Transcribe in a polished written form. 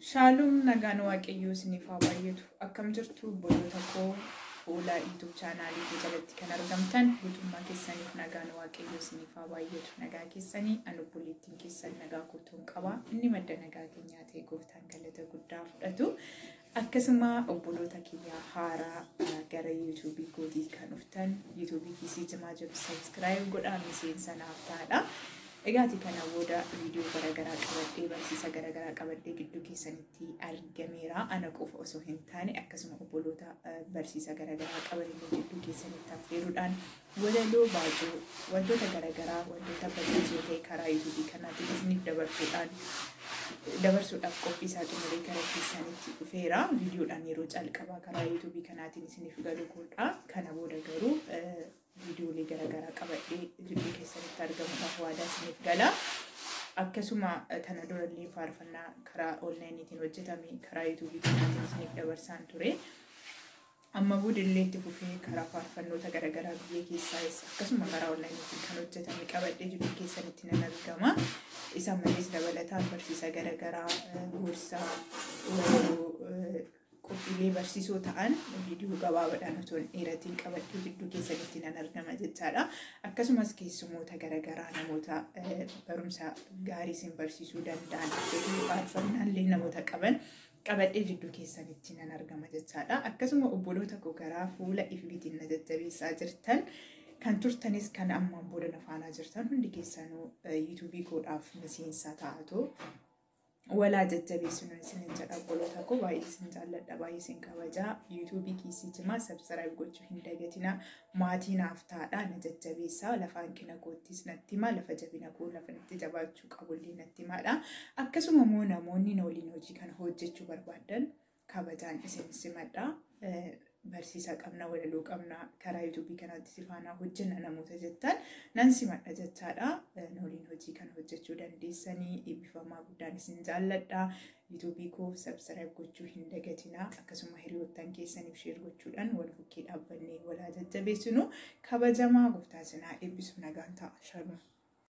Shaalum, nagaan Waaqayyoo isiniif haa baay'atu. Akkam jirtu obboloota koo? Fuula YouTube chaanaalii koo jalatti kan argamtan guutummaa keessaniif nagaan Waaqayyoo isiniif haa baay'atu. Nagaa keessanii? Ani obboleettiin keessan nagaa guutuun qaba. Inni madda nagaa keenyaa ta'e Gooftaan galata guddaa fudhatu. Akkasuma obboloota kiyyaa haaraa gara YouTube kootii kan dhuftan, YouTube Kiisii Jimaa jedhu subscribe godhaa, miseensa naaf ta'adha. Egaati kana booda viidiyoo garaagaraa qabadhee, barsiisa garaagaraa qabadhee gidduu keessanitti argameera. Ana qofa osoo hin taane akkasuma obboloota barsiisa garaagaraa qaban illee gidduu keessanitti affeeruudhaan walaloo, baacoo, wantoota garaagaraa, wantoota barsiisoo ta'e karaa yuutuubii kanaatiin isiniif dabarsuudhaan dabarsuudhaaf qophii isaa xumuree gara keessanitti dhufeera. Viidiyoodhaan yeroo calqabaa karaa yuutuubii kanaatiin isiniif galu godha. Kana booda garuu viidiyoolee garaagaraa qabadhee gidduu keessanitti argamuudhaaf waadaa isiniif gala. Akkasuma tana durallee faarfannaa karaa onlaayiniitiin hojjetame karaa yuutuubii kanaatiin isiniif dabarsaan ture. Amma boodallee itti fufee karaa faarfannoota garaagaraa biyya keessaas akkasuma karaa onlaayiniitiin kan hojjetame qabadhee gidduu keessanitti nan argama. Isa malees dabalataan barsiisa garaagaraa, gorsaa, walaloo, qophiilee barsiisoo ta'an viidiyoo gabaabaadhaan otoo hin dheeratiin qabadhee gidduu keessanitti nan argama jechaadha. Akkasumas keessumoota garaagaraa, namoota barumsa gaarii isin barsiisuu danda'an, faarfannaallee namoota qaban qabadhee jidduu keessanitti nan argama jechaadha. Akkasuma obboloota koo karaa fuula ifiitiin na jajjabeessaa jirtan kan turtanis, kan ammaan booda na faanaa jirtan hundi keessanuu yuutuubii koodhaaf miseensa taatu. Walaa jajjabeessuun isinin jedha. Obboloota koo, baay'ee isin jaalladha, baay'ee isin kabajaa. Yuutuubii Kiisii Jimaa subscribe gochuu hin dagatinaa. Maatii naaf taadhaa, na jajjabeessaa. Lafa hanqina koottis natti himaa, lafa jabina koo, lafa natti jabaachuu qabullee natti himaadha. Akkasuma immoo namoonni na waliin hojii kana hojjechuu barbaadan kabajaan isin simadha. Barsiisa qabna, walaloo qabna, karaa yuutuubii kanaatti si faanaa hojjenna namoota jettan nan simadha jechaadha. Na waliin hojii kana hojjechuu dandeessanii. Eebbifamaa, guddaan isin jaalladha. Yuutuubii koo subscribe gochuu hin dagatinaa. Akkasuma hiriyoottan keessaniif share gochuudhaan wal bukkee dhaabbannee walaa jajjabeessinu. Kabajamaa, Gooftaa isinaa eebbisu. Nagaan ta'a. Shalom.